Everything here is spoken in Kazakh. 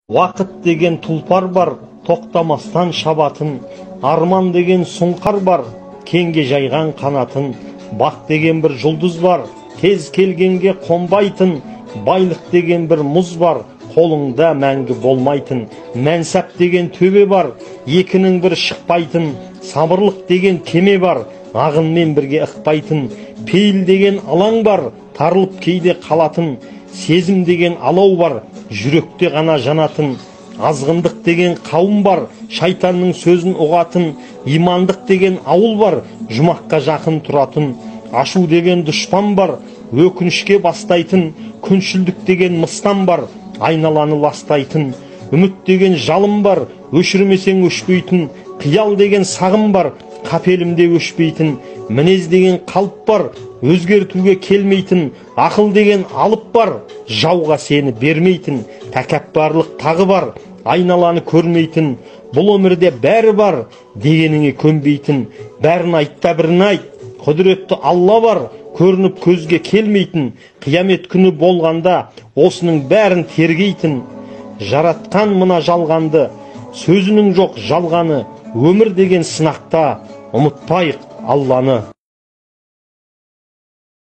Уақыт деген тұлпар бар, тоқтамастан шабатын, арман деген сұңқар бар, кеңге жайған қанатын, бақ деген бір жұлдыз бар, тез келгенге қонбайтын, байлық деген бір мұз бар, қолыңда мәңгі болмайтын, мәнсап деген төбе бар, екінің бір шықпайтын, сабырлық деген кеме бар, ағынмен бірге ықпайтын, пейіл деген алаң бар, тарылып кейде қалатын, сезім деген алау бар, жүректе ғана жанатын, азғындық деген қауым бар, шайтанның сөзін ұғатын, имандық деген ауыл бар, жұмаққа жақын тұратын, ашу деген дұшпан бар, өкінішке бастайтын, күншілдік деген мыстан бар, айналаны ластайтын, үміт деген жалын бар, өшірмесең өшпейтін, қиял деген сағым бар, қапелімде өшпейтін, мінез деген қалып бар, өзгертуге келмейтін, ақыл деген алып бар, жауға сені бермейтін, тәкаппарлық тағы бар, айналаны көрмейтін, бұл өмірде бәрі бар, дегеніңе көнбейтін, бәрін айт та бірін айт, құдіретті Алла бар, көрініп көзге келмейтін, қиямет күні болғанда осының бәрін тергейтін, жаратқан мына жалғанды, сөзінің жоқ жалғаны, өмір деген сынақта ұмытпайық Алланы.